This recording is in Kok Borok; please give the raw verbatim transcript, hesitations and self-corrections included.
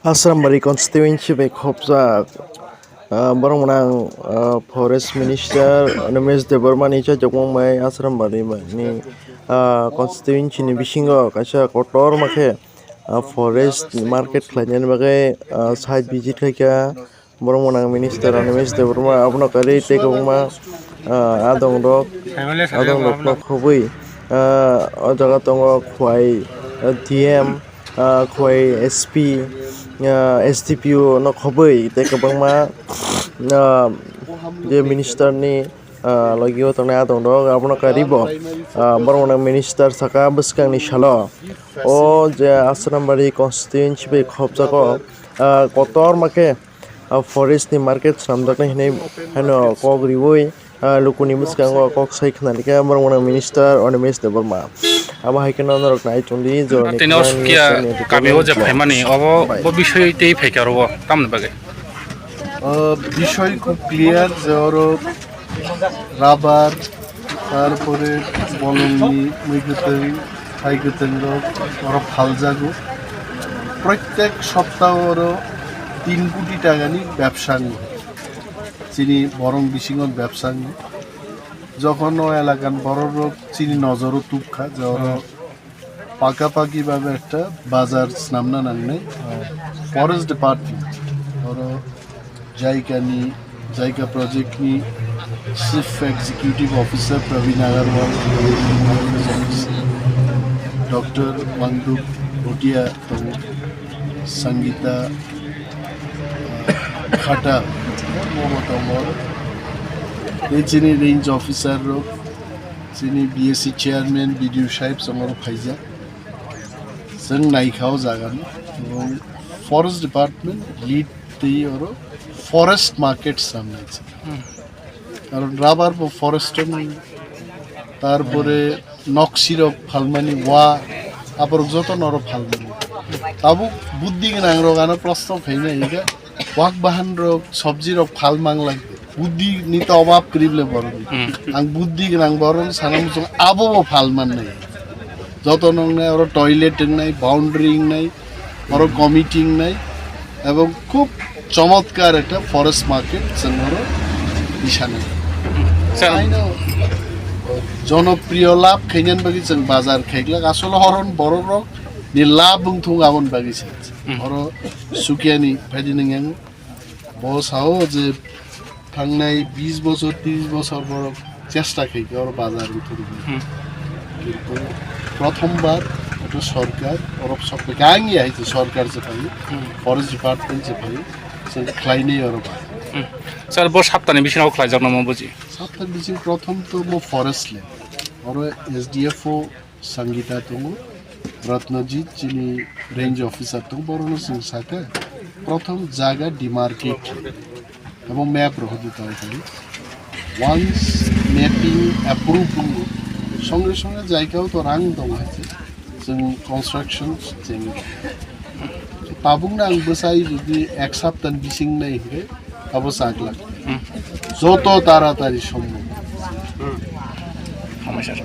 Asrambari constituency bai khopjak, ah, borok mwnang, ah, Forest Minister Animesh Debbarma ni chajak mung bai Asrambari bai ni, ah, constituency ni bisingo kaisa kotor ma khe, ah, forest market khlainani bagwi, ah, site visit khaikha. Borok mwnang Minister Animesh Debbarma abono kwrwi tei kwbangma, ah, adong rok, adong rok no khobwi, ah, o jaga tongo Khowai, ah, D M, ah, Khowai S P, ah, S D P O no khobwi tei kwbangma, ah, je minister ni, ah, logi o tongnai adong rok abono kwrwi bo, ah, borok mwnang minister saka bwskang ni salo o je Asrambari constituency bai khopjago, ah, kotor ma khe, ah, forest ni market swnamjaknai hinwi haino kok riwi, ah, lukuni bwskango kok sai khna rikha borok mwnang minister Animesh Debbarma. Abo hai kheno norok nai chwng di jora ni Tini o kwbangni Sukia news channel ni kami o je kwbangni phaimani obo bai. Bo bisoi tei phaikha oro tamni bagwi. Ah, bisoi khub clear je oro rubber, tarpore bolongni mui kwtwng, thai kwtwng rok oro phaljago. Proitek soptaho oro tin koti takani bebsa wngo. Chini borong bisingo bebsa wngo. Jokhon o elakan borok rok chini nojoro tubkha je oro pakapaki babe ekta bazar swnamna nangnai. Forest Department, oro Jaika ni, Jaika Project ni Chief Executive Officer Praveen Agarwal, Doctor Wangdup Bhutia tongo, Sangita, ah, Khata, Momo tongo, tei chini range officer rok, chini B S C chairman, B D O sahib chwng oro phaijak. Chwng naikha o jaga no. Ebong Forest Department lead twi oro forest market samnai se. Hmm. Karon rubber bo forest o nai. Tarpore noksi rok phalmani wa, aborok joto no oro phalmani. Tabuk buddhi gwnang rok ano proshno khaina hingkhe wak bahan rok, sabji rok phal mang lai. Buddhi ni to obab kwrwi le borok ni. Hmm. Ang buddhi gwnang borok ni sana muchung abo bo phal man nai. Joto nong nai oro toilet wng nai, boundary wng nai, oro committee wng nai, ebong khub chomotkar ekta forest market chwng oro bisa nai. Sir. Aino jonopriyo lab khainani bagwi chwng bazar khaiglak, asole horon borok rok ni lab wng thung aboni bagwi se. Hmm. Oro Sukiani phaidi nang yang bo sao je thangnai bis bochor, tris bochor borok chesta khaikha oro bazar wngthogwi. Hmm. Kintu prothom bar ekta sorkar, oro sok-, ang ya hai je sorkar je phaio, Hmm. Forest Department je phaio, chwng khlainai oro bazar. Hmm. Sir, bo saptani bisingo khlaijak namo buji? Saptani bising prothom to bo forest land. Oro S D F O Sangita tongo, Ratnajit chini range officer tongo, borokno chwng sakha, prothom jaga demarcate khe, abo map rok hodi tong khe, once mapping approve wngo, songe songe jaigao to rang tongo hai se, chwng construction chengwi tongo. Tabukno ang bwsai jodi ek saptani bising nai hinkhe, abo chaklak. Hmm. Joto taratari sombo. Hambai sir.